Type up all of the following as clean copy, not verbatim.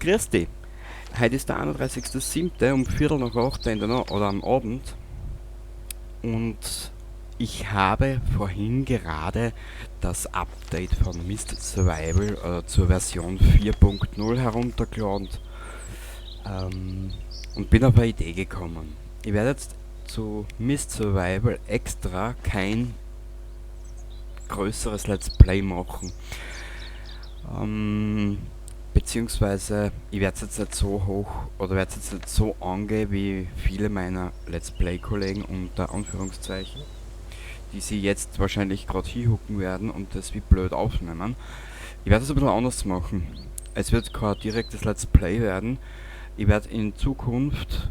Grüß dich. Heute ist der 31.07. um 8:15 in der Nacht oder am Abend und ich habe vorhin gerade das Update von Mist Survival zur Version 4.0 heruntergeladen und bin auf eine Idee gekommen. Ich werde jetzt zu Mist Survival extra kein größeres Let's Play machen. Beziehungsweise ich werde es jetzt nicht so hoch oder werde es jetzt nicht so angehen wie viele meiner Let's Play Kollegen unter Anführungszeichen, die sie jetzt wahrscheinlich grad hinhucken werden und das wie blöd aufnehmen. Ich werde es ein bisschen anders machen. Es wird kein direktes Let's Play werden. Ich werde in Zukunft,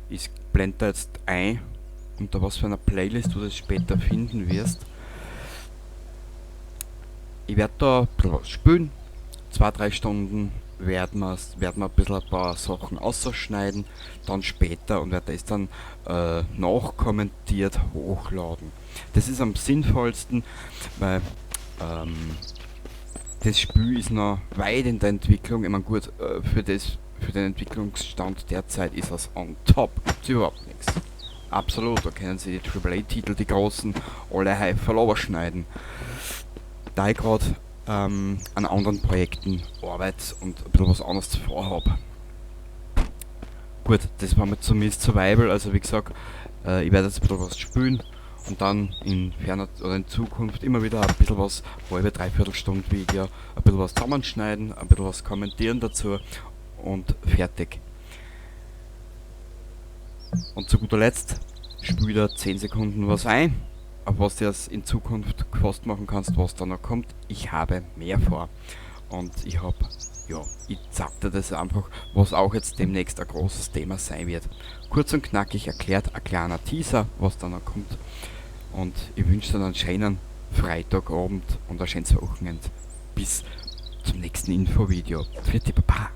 ich blende da jetzt ein, unter was für einer Playlist du das später finden wirst. Ich werde da ein bisschen was spielen. 2, 3 Stunden werden wir ein bisschen ein paar Sachen ausschneiden, dann später und werde das dann nachkommentiert hochladen. Das ist am sinnvollsten, weil das Spiel ist noch weit in der Entwicklung. Ich mein, gut, für den Entwicklungsstand derzeit ist das on top. Gibt's überhaupt nichts. Absolut, da können sie die Triple A-Titel, die großen, alle Häuferl schneiden. Da ich grad an anderen Projekten arbeite und ein bisschen was anderes vorhab. Gut, das war mir zu Mist Survival, also wie gesagt, ich werde jetzt ein bisschen was spielen und dann in ferner oder in Zukunft immer wieder ein bisschen was, halbe, dreiviertel Stunde Video, ein bisschen was zusammenschneiden, ein bisschen was kommentieren dazu und fertig. Und zu guter Letzt spiel da 10 Sekunden was ein, auf was du das in Zukunft gefasst machen kannst, was da noch kommt. Ich habe mehr vor. Und ich hab, ja, ich zeig dir das einfach, was auch jetzt demnächst ein großes Thema sein wird. Kurz und knackig erklärt, ein kleiner Teaser, was da noch kommt. Und ich wünsche dir einen schönen Freitagabend und ein schönes Wochenende. Bis zum nächsten Infovideo. Pfiat di, Baba.